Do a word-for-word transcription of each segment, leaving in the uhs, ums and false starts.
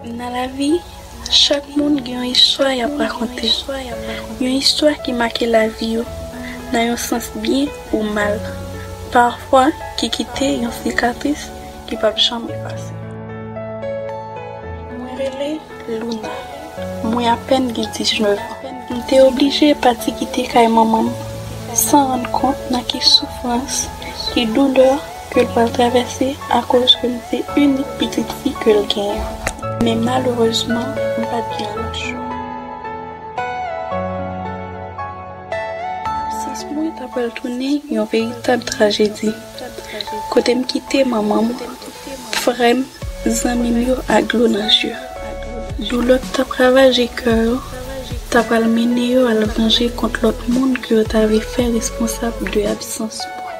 Nan lavi, chak moun gen yon istwa y ap rakonte. Yon istwa ki make lavi yo, nan yon sans byen ou mal. Pafwa, ki kite yon sikatris ki p ap janm efase. Mwen rele Luna. Mwen apèn gen diznèf an. M te oblije pati kite kay manman m san rann kont nan ki soufrans, ki doulè ke l pral travèse akoz ke m se inik pitit fi ke l genyen. Men malerezman, m pa t gen lòt chwa. Absans mwen ta pral tounen yon veritab trajedi. Kote m kite manman m, frè m, zanmi m yo ak dlo nan je. Doulè k t ap ravaje kè yo ta pral mennen yo al vanje kont lòt moun ke yo ta vle fè responsab de absans mwen.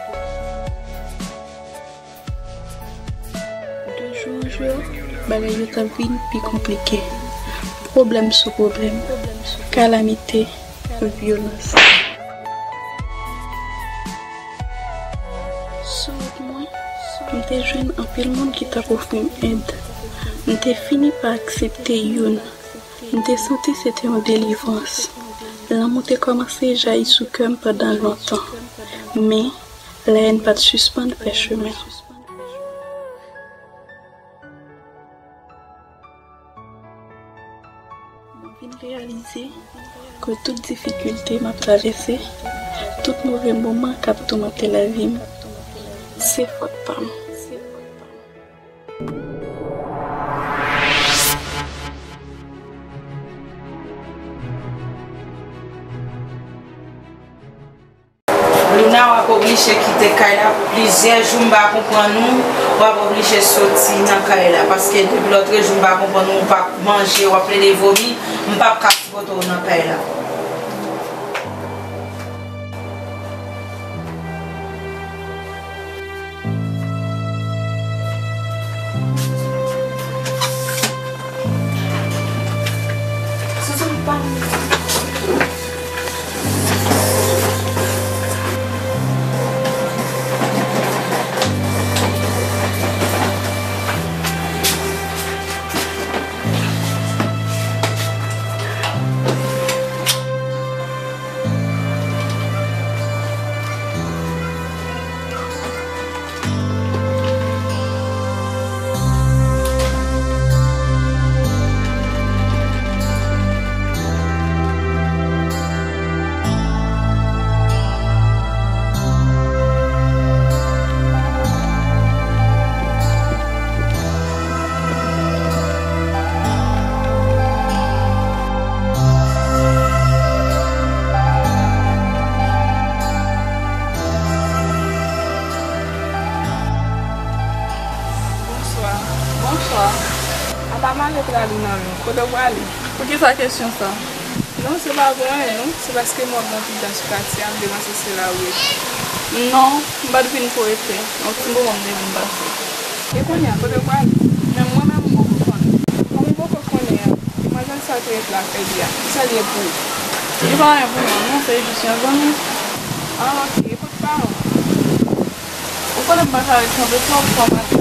De jou an jou, bagay yo t ap vin pi konplike. Pwoblèm sou pwoblèm, kalamite, vyolans. Sou wout mwen, m te jwenn anpil moun ki t ap ofri m èd. M te fini pa aksepte youn. M te santi se te yon delivrans. Lanmou te kòmanse jayi sou kè m pandan lontan. Men, lèyèn pa t sispann fè chemen. Mwen vin reyalize ke tout difikilte m ap travèse, tout move moman k ap toumante lavi m, se fòt pa m. Luna, w ap oblije kite kay la pou plizyè jou, m pa konprann ou, w ap oblije soti nan kay la, paske depi lòtrejou m pa konprann ou, ou p ap manje, w ap plede vomi, m p ap ka sipòte w nan kay la. Bonswa. Bonswa. Apa malèt la Luna menm? Kote w prale? Poukisa kesyon sa? Non, se pa pou anyen non. Se paske m wè w gen anpil dan sou katye a, m te panse se la ou rete. Non, m pa t vin pou rete. Yon ti moman m te vin pase. E kounye a, kote w prale? Menm mwen menm, m poko konnen. Kòman w poko konnen an? Demwazèl sa te ret la fè byen. Kisa l ye pou ou? Li pa anyen pou mwen non, se jis yon zanmi. Ah, ok. E kot paran w? Ou konnen m pa ka ret kanpe twòp, fò m al.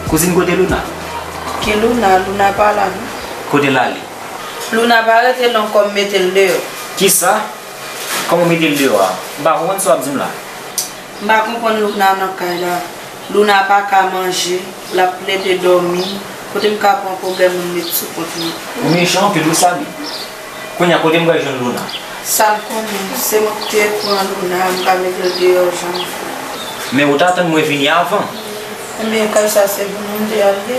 Kouzin, kote Luna? Ki Luna? Luna pa la non. Kote l ale? Luna pa rete non, kòm mete l deyò. Kisa? Kòman w mete l deyò a? M pa konprann sa w ap di m la. M pa konprann Luna nan kay la. Luna pa ka manje, l ap plede dòmi. Kote m ka pran pwoblèm moun met sou kont mwen? Ou mechan anpil wi Samy. Kounye a kote m pral jwenn Luna? Sa m konnen, se mwen ki te pran Luna, m ka mete l deyò jan m vle. Men ou ta tann mwen vini avan. Ebyen kay sa se pou nou de al ye.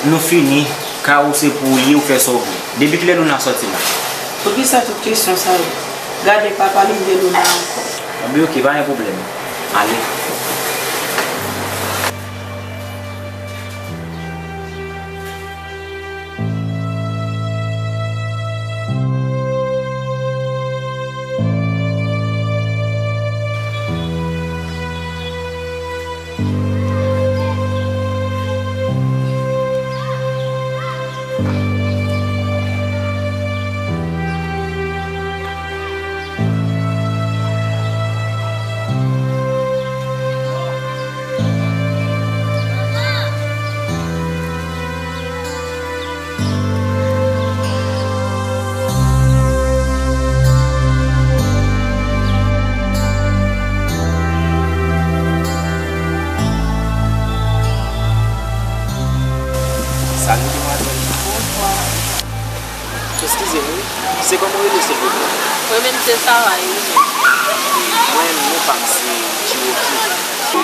Nou fini, kay ou se pou ou li, ou fè sa w vle. Depi kilè Luna sòti la? Poukisa tout kesyon sa yo? Gade pa pale m de Luna ankò. Anben oke, pa gen pwoblèm. Ale. Salut, demwazèl. Bonswa. Eskize m, wi. Se kòman w rele, silvouplè? Mwen menm se Sara, e ou menm? Mwen, non pa m se Cherokee.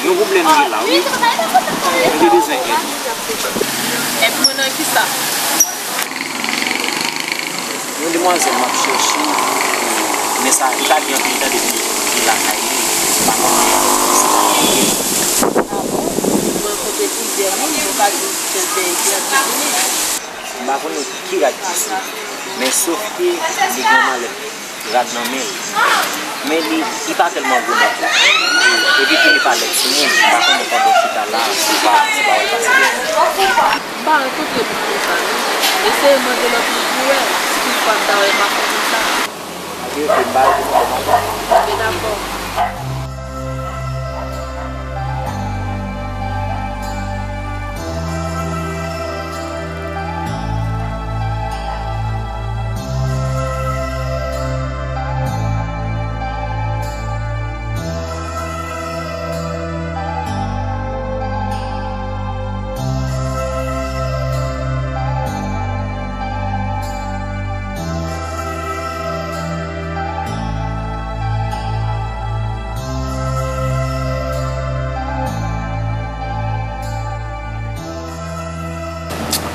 Yon pwoblèm gen la, wi. M te bezwen èd ou. Èd mwen nan kisa? Yon demwazèl m ap chèche, men sa, li pa gen anpil tan depi m lakay li. M pa konnen si l ap konnen. A bon? Mwen rankontre plizyè moun, yo ka di m ke l fè eklè tou fini. M pa konnen ki rad ki sou li, men sof ke li gen malèt rad nan men l. Men li, li pa tèlman gwo non tou. Epi tou li pa lèd sou moun, m pa konnen pandan w chita la, si w pa, si w pa wè l pase dèyè. M pa rankontre moun konsa non. Eseye mande lòt moun pou wè, si toutfwa m ta wè m ap fè konsa. Ok, ok, m ba yo pou mwen, m ap fè. Ok, dakò.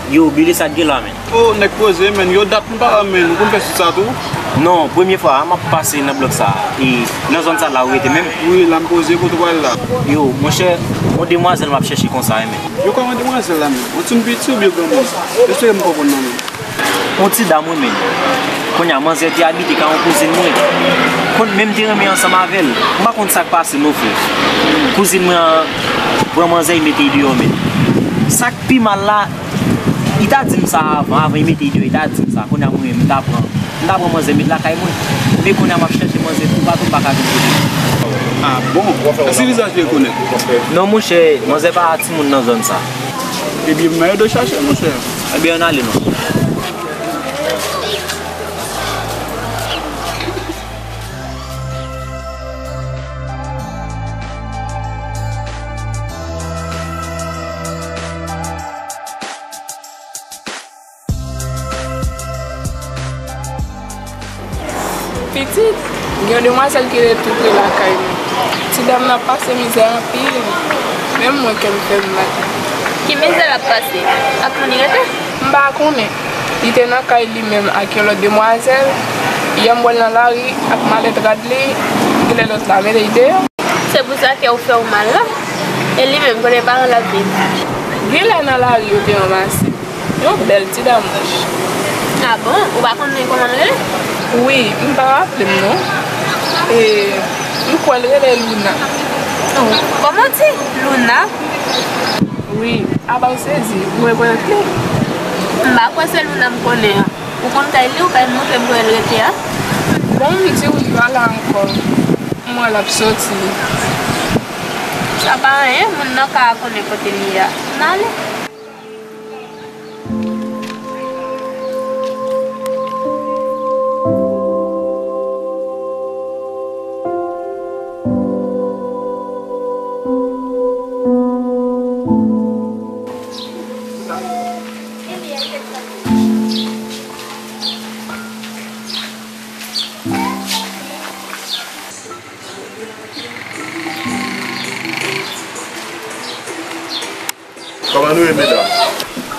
Yo, Billy, sa k gen la, men? Oh, nèg poze, men. Yo, dat m pa la, men. Ou konn fè sou sa tou? Non, premye fwa a m ap pase nan blòk sa a. E nan zòn sa la ou rete menm? Wi, la m poze, kote ou pral la? Yo, monchè, yon demwazèl m ap chèche konsa, wi, men. Yo, kòman demwazèl la, men? Yon timoun piti oubyen granmoun? Espere m konprann nan men. Yon ti dam wi, men. Kounye a, manzè te abite kay yon kouzin mwen. Konn menm te renmen ansanm avè l. M pa konn sa k pase non, frè. Kouzin mwen an pran manzè, li mete l deyò, men. Sa k pi mal la, li ta di m sa avan, avan li mete l deyò, li ta di m sa. Kounye a, mwen menm, m ta pran, m ta pran manzè, met lakay mwen. Men kounye a, m ap chèche manzè toupatou, m pa ka jwenn kote l. Ah bon? Èske vizaj li rekonèt? Non, monchè, manzè pa timoun nan zòn sa. Ebyen, mande yo chache, monchè. Ebyen, ann ale non. Pitit, gen yon demwazèl ki rete tou pre lakay nou. Ti dam nan ap pase mizè anpil. Menm mwen, kè m fè m mal. Ki mizè l ap pase? Ak moun li rete? M pa konnen. Li te nan kay li menm ak yon lòt demwazèl. Yè m wè l nan lari ak malèt rad li. Genlè lòt la mete l deyò. Se pou sa kè w fè w mal la. E li menm, kote paran l ap viv? Genlè nan lari yo te ranmase l. Yon bèl ti dam wouj. A bon? Ou pa konnen kòman l rele? Wi, m pa raple m non. E, m kwè l rele Luna. Oh, kòman w di? Luna? Wi, apa w sezi? Ou rekonèt li? M pa kwè se Luna m konnen an. Ou konn kay li, ou kay montre m kote l rete a? Bon, m di w li pa la ankò. M wè l ap soti. Sa pa anyen, moun nan ka konnen kote l ye a. N ale. Kòman nou ye, medam?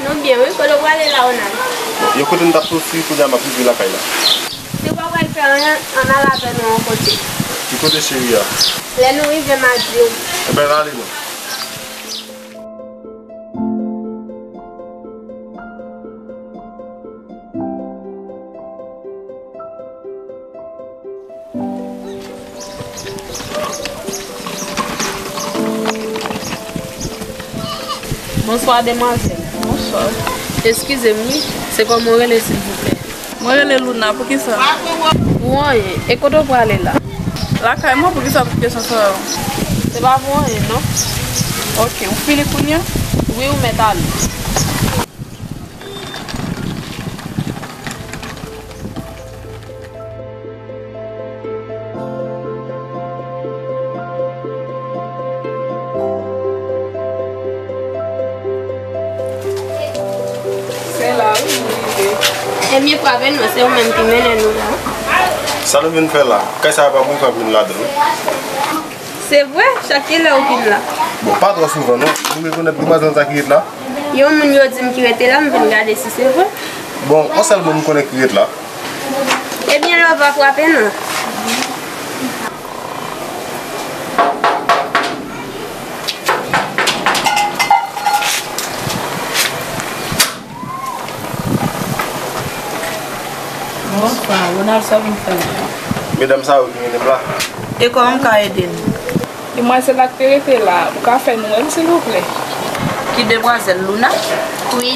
Nou Byen wi, kote w prale la, Ronald? Bon, yon kote m t ap soti, kounye a m ap rive lakay la. Si w pa pral fè anyen, ann al avè nou yon kote. Ki kote, cheri a? Lè nou rive, m a di w. Enben, ale non. Bonswa, demwazèl. Bonswa. Eskize m, wi. Se kòman w rele, silvouplè? Mwen rele Luna, poukisa? Pou anyen. E kote w prale la? Lakay mwen, poukisa tout kesyon sa yo? Se pa pou anyen, non. Ok, ou fini kounye a? Wi, ou mèt ale. Se la wi, nou rive. Ebyen, pa vin non, se ou menm ki mennen nou la. Sa nou vin fè la? Kay sa a pa pou fè vin ladan l. Se vre, chak kilè ou vin la? Bon, pa twò souvan non. Nou rekonèt demwazèl sa ki ret la? Yon moun yo di m ki rete la, m vin gade si se vre. Bon, yon sèl moun m konnen ki ret la. Ebyen, lè w va frape non. Bonswa, Ronald, sa w vin fè la? Medam sa yo ki mennen m la. E kòman m ka ede n? Demwazèl la k te rete la, ou ka fè n wè l, silvouplè? Ki demwazèl, Luna? Wi.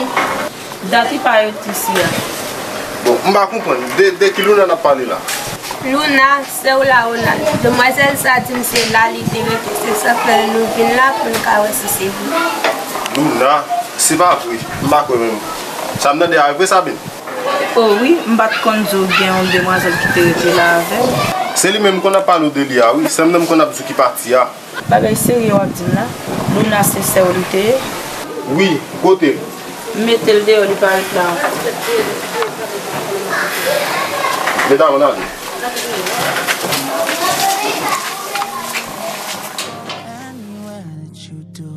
Dat li pa ret isi a. Bon, m pa konprann. De, de ki Luna n ap pale la? Luna, sè w la, Ronald. Demwazèl sa di m se la li te rete. Se sa k fè nou vin la pou n ka wè si se vre. Luna, se pa vre. M pa kwè menm. Sa m tande a vre, Sabine? O wi, m pa t konn di w gen yon demwazèl ki te rete la avè l. Se li menm m konn ap pale w de li a, wi. Sè m nan m konn ap di w ki pati a. Bagay serye w ap di m la? Luna se sè w li te ye? Wi, kote l? M mete l deyò, li pa ret la ankò. Medam, ann ale. Anywhere that you do,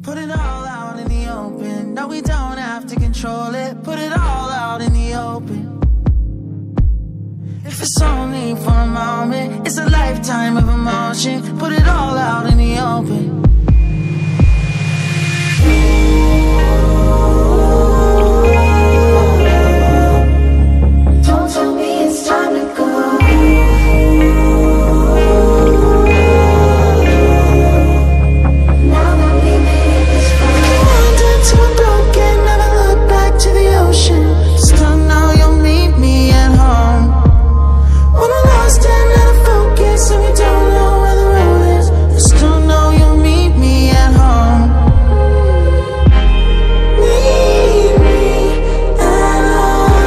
put it all out in the open. No, we don't have to control it. Put it all out in the open. If it's only for a moment, it's a lifetime of emotion. Put it all out in the open. Don't tell me it's time to go. Now that we made this far. Wonder till I'm broken, never look back to the ocean. Still know you'll meet me at home. When we're lost and out of focus and we don't know where the road is, I still know you'll meet me at home. Meet me at home.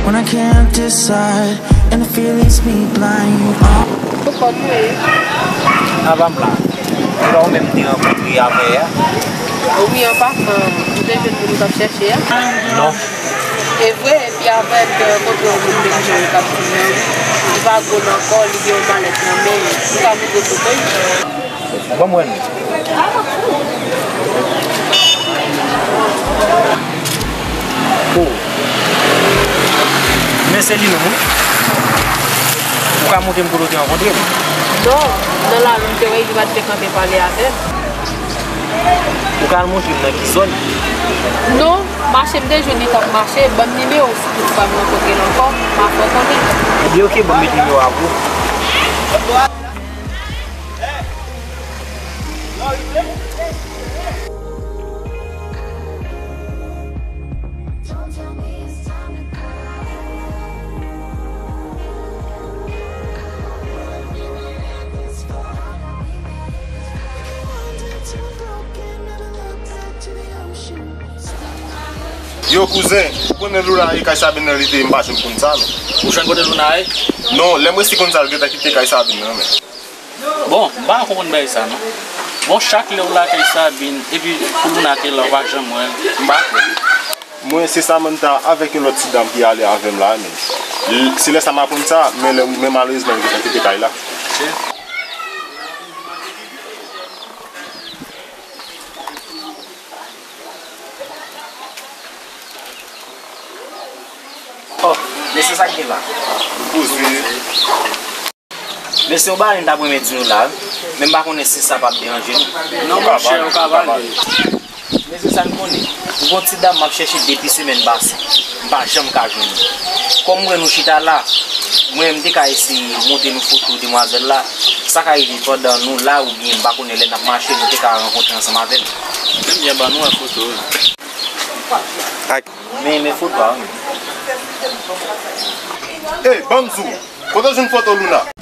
When I can't decide and the fear leads me blind, you are. Pou kòm mwen. Apa m la. Se pa ou menm m te rankontre avè a? Wi, an pasan, ou te jwenn moun ou t ap chèche a? Non. E vre, epi avèk, euh, kote yon moun menm jan yo t ap di m nan, wi. Li pa gwo nan kò, li gen yon malèt nan men l. Ou ka montre foto l? Ban m wè non. Oh. Men se li menm, wi. Ou ka montre m kote w te rankontre l? Non, nan lari m te wè l, li pa t te kanpe pale avè m. Ou ka al montre m nan ki zòn? Non, mache m te jwenn li t ap mache, ban m nimewo w si toutfwa m rankontre l ankò, m a fè w konnen. Ebyen, oke, ban m met nimewo a pou ou. Yo, kouzen, ou konnen Luna e kay Sabine nan li te ye, m pa janm konn sa, non. Ou jwenn kote Luna ye? Non, lè m resi konn sa, l gentan kite kay Sabine nan, men. Bon, m pa konprann bagay sa, non. Bon, chak lè w lakay Sabine, epi pou Luna te la, w pa janm wè l, m pa kwè. Mwen, se Samantha avèk yon lòt ti dam ki ale avè m la, men. L-, se lè sa m aprann sa, men lè, men malerezman, li gentan kite kay la. Ok. Sa k gen la? Poze. Mesye, yon bagay m t ap renmen di nou la, men m pa konnen si sa p ap deranje nou. Non, monchè, ou ka pale. Mesye, sa n konnen, m gon ti dam m ap chèche depi semèn pase, m pa janm ka jwenn li. Kòm m wè nou chita la, mwen, m te ka eseye montre nou foto demwazèl la. Sa ka rive pandan nou la oubyen m pa konnen lè n ap mache, nou te ka rankontre ansanm avè l. Menm jan ban nou wè foto yo. Men, men foto a, wi. Ey, ban m di w, kote w jwenn foto Luna?